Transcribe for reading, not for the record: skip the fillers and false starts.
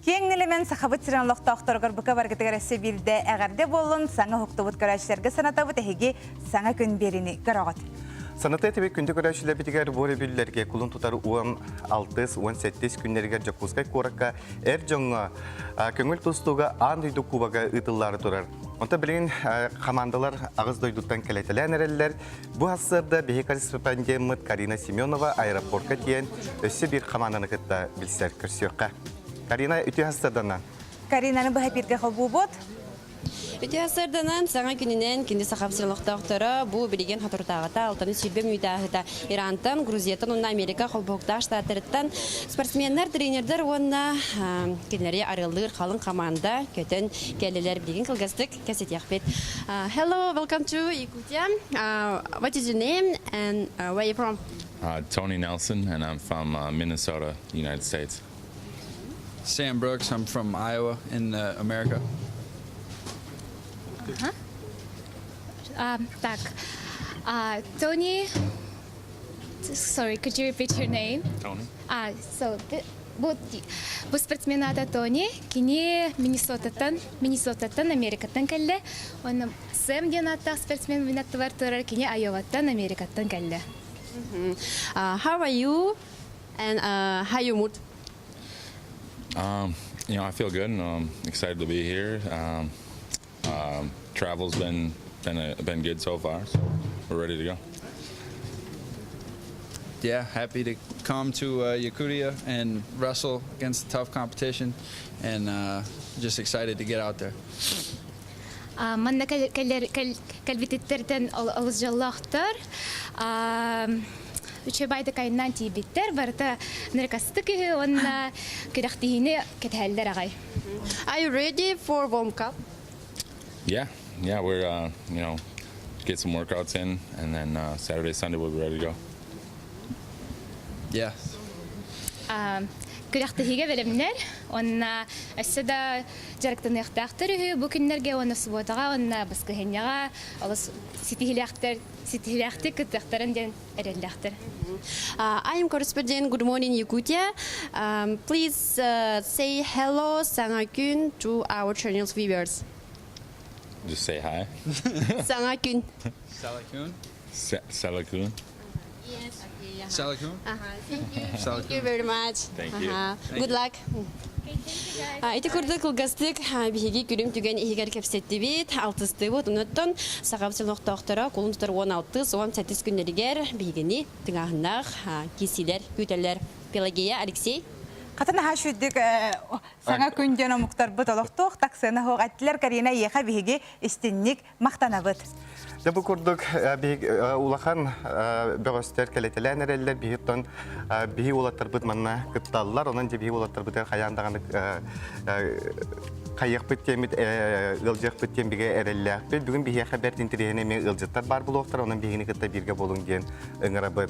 Киэҥ нэлэмэн Сахабыт сирин олохтоохторугар бука баргытыгар өссө биирдэ эҕэрдэ буоллун, саҥа уһуктубут көрөөччүлэргэ санатабыт, эһиги саҥа күн биэриини көрөҕүт. Саната этибит күндү көрөөччүлэрбитигэр бу өрөбүллэргэ кулун тутар 16 17 күннэригэр Дьокуускай куоракка эр дьоҥҥо көҥүл тустууга аан дойду кубога ыытыллаары турар. Онтон билигин хамаандалар аҕыс дойдуттан кэлэтэлээн эрэллэр. Бу сарсыарда биһи корреспондеммыт Карина Семенова аэропортка тиийэн өссө биир хамаанданы кытта билсэр көрсүөххэ. Карина, үтүө сарсыарданан. Каринаны быһа бииргэ холбуубут. Үтүө сарсыарданан саҥа күнүнэн кини Сахам сирин олохтоохторо бу билигин соторутааҕыта алтаны 20 мүнүүтэ Ирантан, Грузияттан уонна Америка холбоһуктаах штаттарыттан спортсменнар, тренердэр уонна кинилэри арыаллыыр халыҥ хамаанда көтөн кэллилэр. Билигин кылгастык кэпсэтиэхпит. Hello, welcome to Yakutia. What is your name and where are you from? Tony Nelson, and I'm from Minnesota, United States. Sam Brooks. I'm from Iowa in America. Так, Tony, sorry, could you repeat your name? Tony. So, бу, бу спортсмен аата Тони, кини Миннесотаттан, Миннесотаттан, Америкаттан кэллэ. Онно Сэм диэн ааттаах спортсмен мин аттыбар турар, кини Айоваттан, Америкаттан кэллэ. How are you and how you mood? I feel good and I'm excited to be here. Travel's been good so far, so we're ready to go. Yeah, happy to come to Yakutia and wrestle against tough competition, and just excited to get out there. Манна кэлбититтэртэн олус дьоллоохтор. Үчүгэй айаннаан тиийбиттэр, барыта нырыкастык үһү уонна күрэхтэһиини кэтэһэллэр аҕай. Are you ready for World Cup? Yeah, we're get some workouts in, and then Saturday, Sunday we'll be ready to go. Yeah. Күрэхтэһиигэ бэлэмнэр, уонна өссө да дьарыктаныахтаахтар үһү бу күннэргэ уонна субуотаҕа уонна баскыһыанньаҕа олус ситиһиилээхтэр ситиһиилээхтик кыттыахтарын диэн эрэллээхтэр. I am correspondent Good Morning Yakutia. Please say hello, Саҥа күн, to our channel's viewers. Just say hi. Саҥа күн. Salakun? Salakun. Yes, okay. Salakun? Thank you. Salakun. Thank you very much. Thank you. Good luck. Ити курдук кылгастык биһиги күлүм түгэн иһигэр кэпсэттибит, алтыстыбыт. Онуттан Сахам сирин олохтоохторо кулун тутар 16 18 күннэригэр биһигини тыҥааһыннаах киирсиилэр күүтэллэр. Пелагея, Алексей. Хата наһаа үчүгэйдик саҥа күн диэн омуктарбыт олохтоох таксыана суох эттилэр. Карина эйиэхэ биһиги истинник махтанабыт. Дьэ бу курдук улахан бөҕөстөр кэлэтэлээн эрэллэр биһиттон биһи уолаттарбыт манна кытталлар онон дьэ биһи уолаттарбытыгар хайаан даҕаны хайыахпыт диэммит ыалдьыахпыт диэн бигэ эрэллээхпит бүгүн биһиэхэ бэрт интэриэһинэй эмиэ ыалдьыттар баар буолуохтар онон биһигини кытта бииргэ буолуҥ диэн ыҥырабыт.